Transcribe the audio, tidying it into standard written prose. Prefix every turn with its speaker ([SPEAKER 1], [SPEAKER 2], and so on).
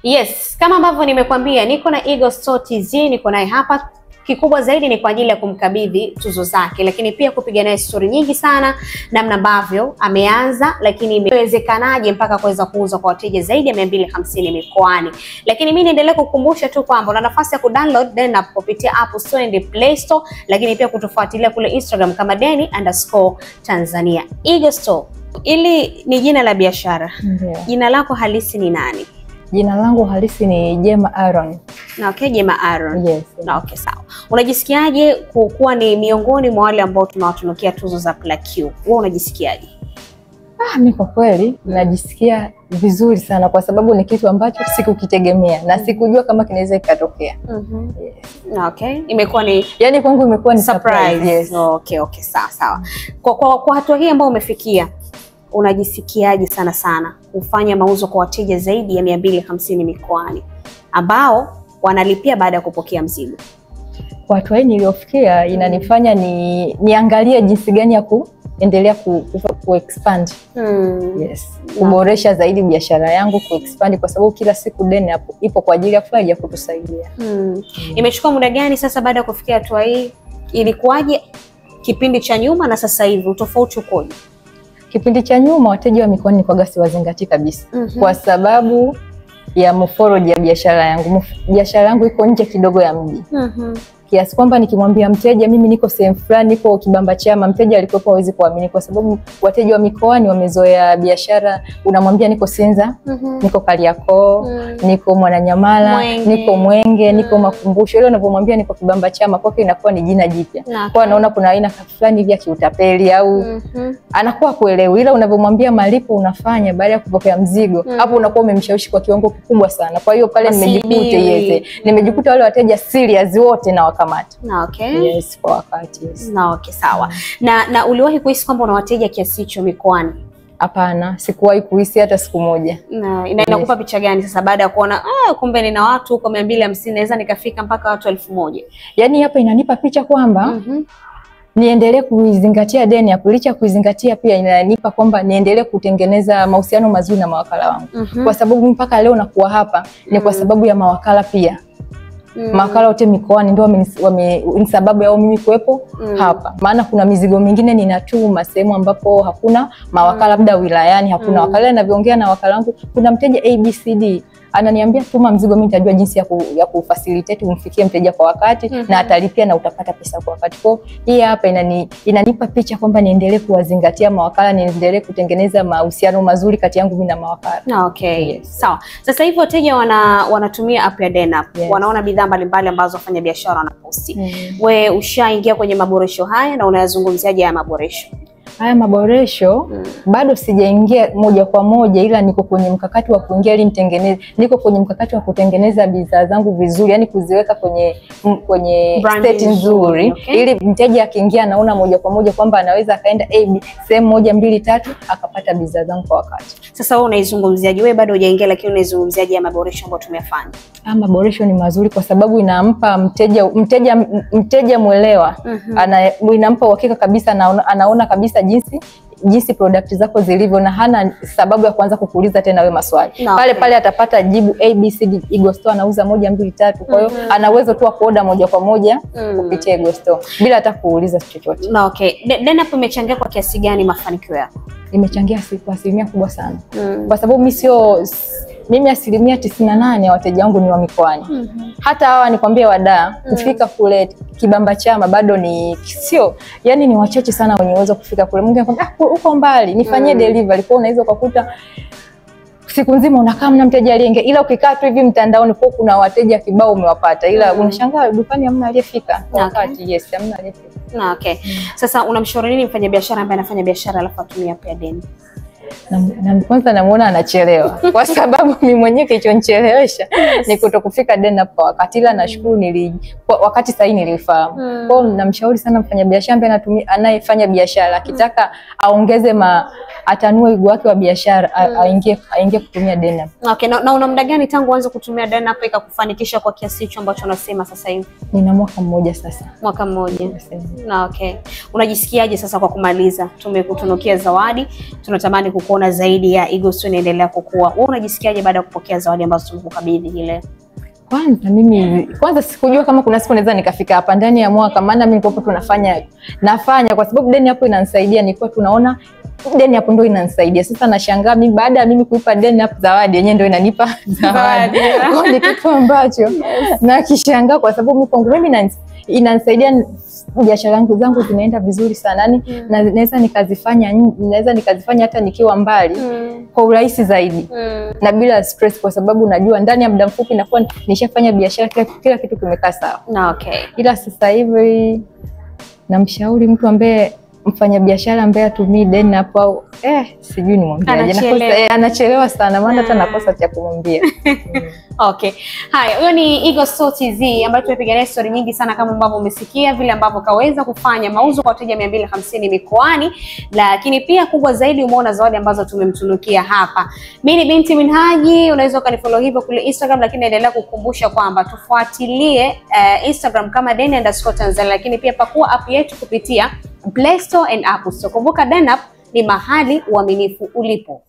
[SPEAKER 1] Yes, kama ambavyo nimekwambia niko na Eagle Store TZ, niko naye hapa. Kikubwa zaidi ni kwa ajili ya kumkabidhi tuzo zake, lakini pia kupiga naye story nyingi sana, namna ambavyo ameanza, lakini imewezekanaje mpaka kuweza kuuza kwa wateja zaidi ya 250 mikoani. Lakini mimi niendelee kukumbusha tu kwamba una nafasi ya kudownload Deni App kupitia App Store and Play Store, lakini pia kutufuatilia kule Instagram kama Deni_Tanzania. Eagle Store, ili ni jina la biashara. Jina lako halisi ni nani?
[SPEAKER 2] Jina langu halisi ni Jema Aaron.
[SPEAKER 1] Na okay, Jema Aaron.
[SPEAKER 2] Yes.
[SPEAKER 1] Na okay, sawa. Unajisikiaje kuwa ni miongoni mwa wale ambao tunawatunukia tuzo za Plaque? Wewe unajisikiaje?
[SPEAKER 2] Mimi kwa kweli najisikia vizuri sana kwa sababu ni kitu ambacho sikukitegemea na sikujua kama kinaweza kikatokea. Yes.
[SPEAKER 1] Na okay, imekuwa ni
[SPEAKER 2] yani kwangu imekuwa ni
[SPEAKER 1] surprise.
[SPEAKER 2] Yes.
[SPEAKER 1] Okay, okay, sawa sawa. Kwa hatua hii ambayo umefikia, unajisikiaje sana sana kufanya mauzo kwa wateja zaidi ya 250 mikoani ambao wanalipia baada ya kupokea mzigo?
[SPEAKER 2] Kwa hatua hii niliyofikia inanifanya niangalie jinsi gani ya kuendelea ku expand. Yes. Kuboresha zaidi biashara yangu, ku expand kwa sababu kila siku Deni hapo ipo kwa ajili ya kufanya kutusaidia.
[SPEAKER 1] Imechukua muda gani sasa baada ya kufikia hatua hii? Ilikuwaje kipindi cha nyuma na sasa hivi, utofauti ukoje?
[SPEAKER 2] Kipindi cha nyuma wateja wa mikoani nilikuwa siwazingatii kabisa. Kwa sababu ya morphology ya biashara yangu. Biashara yangu iko nje kidogo ya mji. Kiasi kwamba nikimwambia mteja mimi niko sehemu fulani, niko Kibamba Chama, mteja alikuwa hawezi kuamini kwa sababu wateja wa mikoani wamezoea biashara. Unamwambia niko Sinza, niko Kariakoo, niko Mwananyamala,
[SPEAKER 1] Mwenge,
[SPEAKER 2] niko Mwenge, niko Makumbusho. Ile unapomwambia niko Kibamba Chama kwake inakuwa ni jina jipya. Kwa anaona kuna aina fulani hivi ya kiutapeli au anakuwa kuelewi. Ila unapomwambia malipo unafanya baada ya kupokea mzigo, hapo unakuwa umemshawishi kwa kiwango kikubwa sana. Kwa hiyo pale nimejikuta nimejikuta wale wateja serious wote na wakamata.
[SPEAKER 1] Okay.
[SPEAKER 2] Yes, kwa wakati. Yes.
[SPEAKER 1] Na okay, sawa. Na uliwahi kuhisi kwamba una wateja kiasi hicho mikoani?
[SPEAKER 2] Hapana, sikuwahi kuhisi hata siku moja.
[SPEAKER 1] Na inakupa picha gani sasa baada ya kuona kumbe nina watu huko 250 naweza nikafika mpaka watu 1000?
[SPEAKER 2] Yaani hapa inanipa picha kwamba niendelee kuizingatia Deni hapo. Licha kuizingatia pia inanipa kwamba niendelee kutengeneza mahusiano mazuri na mawakala wangu. Kwa sababu mpaka leo nakuwa hapa ni kwa sababu ya mawakala pia. Mawakala wote mikoani ndio ni sababu yao mimi kuwepo hapa. Maana kuna mizigo mingine ninatuma sehemu ambapo hakuna mawakala, labda wilayani hakuna wakala. Ninavyoongea na wakala wangu, kuna mteja ABCD ananiambia tuma mzigo, mimi nitajua jinsi ya kufacilitate umfikie mteja kwa wakati na atalipia na utapata pesa kwa wakati. Kwa hii hapa inanipa picha kwamba niendelee kuwazingatia mawakala, niendelee kutengeneza mahusiano mazuri kati yangu mimi na mawakala.
[SPEAKER 1] Okay.
[SPEAKER 2] Yes.
[SPEAKER 1] Sawa. Sasa hivi wateja wanatumia app ya Deni App.
[SPEAKER 2] Yes.
[SPEAKER 1] Wanaona bidhaa mbalimbali ambazo wafanya biashara wanaposti. Wewe ushaingia kwenye maboresho haya na unayazungumziaje haya maboresho?
[SPEAKER 2] Haya maboresho bado sijaingia moja kwa moja, ila niko kwenye mkakati wa kuingia ili nitengeneze, niko kwenye mkakati wa kutengeneza bidhaa zangu vizuri, yani kuziweka kwenye state nzuri,
[SPEAKER 1] okay,
[SPEAKER 2] ili mteja akiingia anaona moja kwa moja kwamba anaweza akaenda A sehemu 1 2 3 akapata bidhaa zangu kwa wakati.
[SPEAKER 1] Sasa wewe unaizungumziaje? Wewe bado hujaingia, lakini unaizungumziaje ya maboresho ambayo tumefanya?
[SPEAKER 2] Maboresho ni mazuri kwa sababu inampa mteja mwelewa, inampa uhakika kabisa, anaona kabisa jinsi product zako zilivyo na hana sababu ya kuanza kukuuliza tena wewe maswali. Pale pale atapata jibu A B C D, Eagle Store anauza 1 2 3. Kwa hiyo ana uwezo tu wa kuoda moja kwa moja kupitia Eagle Store bila hata kuuliza chochote.
[SPEAKER 1] Na okay, Deni App imechangia kwa kiasi gani mafanikio yako?
[SPEAKER 2] Imechangia kwa asilimia kubwa sana. Kwa sababu mimi 98% ya wateja wangu ni wa mikoani. Hata hawa nikwambie wadaa kufika kule Kibamba Chama bado ni sio, yani ni wachache sana wenye uwezo kufika kule. Mwingine anakuambia uko mbali, nifanyie delivery. Kwa unaweza kukuta siku nzima unakaa mna mteja aliyeingia, ila ukikaa tu hivi mtandaoni kwa kuna wateja kibao umewapata, ila unashangaa dukani hamna aliyefika kwa wakati. Yes, hamna aliyefika.
[SPEAKER 1] Okay. Sasa unamshauri nini mfanyabiashara ambaye anafanya biashara alafu atumia app ya Deni?
[SPEAKER 2] Na kwanza namuona anachelewa kwa sababu mimi mwenyewe kilichonichelewesha ni kutokufika Deni App kwa wakati, ila nashukuru wakati sahihi nilifahamu. Kwa hiyo namshauri sana mfanyabiashara ambaye anayefanya biashara akitaka aongeze atanue wigo wake wa biashara, aingie kutumia Deni App.
[SPEAKER 1] Okay, na una muda gani tangu uanze kutumia Deni App ikakufanikisha kwa kiasi hicho ambacho unasema sasa hivi?
[SPEAKER 2] Nina mwaka mmoja sasa.
[SPEAKER 1] Mwaka mmoja. Na okay. Unajisikiaje sasa kwa kumaliza? Tumekutunukia zawadi, tunatamani kukuona zaidi ya Eagle Store inaendelea kukua. Wewe unajisikiaje baada ya kupokea zawadi ambazo tumekukabidhi hii leo?
[SPEAKER 2] Kwanza mimi kwanza sikujua kama kuna siku naweza nikafika hapa ndani ya mwaka, maana mimi nilikuwa tunafanya nafanya kwa sababu deni hapo inanisaidia, nilikuwa tunaona deni hapo ndio inanisaidia. Sasa nashangaa mimi baada ya mimi kuipa deni hapo zawadi yenyewe ndio inanipa zawadi. Kwa ni kitu ambacho nakishangaa kwa sababu mimi kwangu mimi inanisaidia, biashara zangu zinaenda vizuri sana. Yaani naweza nikazifanya hata nikiwa mbali kwa urahisi zaidi na bila stress, kwa sababu najua ndani ya muda mfupi nakuwa nishafanya biashara, kila kitu kimekaa sawa.
[SPEAKER 1] Okay.
[SPEAKER 2] Ila sasa hivi namshauri mtu ambaye mfanya biashara ambaye atumii deni hapo au sijui nimwambiaje, anachelewa sana, maana hata nakosa cha kumwambia.
[SPEAKER 1] Okay. Haya, huyo ni Eagle Store TZ ambaye tumepiga naye story nyingi sana kama ambavyo umesikia vile ambavyo kaweza kufanya mauzo kwa wateja 250 mikoani, lakini pia kubwa zaidi umeona zawadi ambazo tumemtunukia hapa. Mimi ni Binti Minhaji, unaweza ukanifollow hivyo kule Instagram, lakini naendelea kukukumbusha kwamba tufuatilie Instagram kama Deni_Tanzania, lakini pia pakua app yetu kupitia Play Store and App Store. Kumbuka DeniApp ni mahali uaminifu ulipo.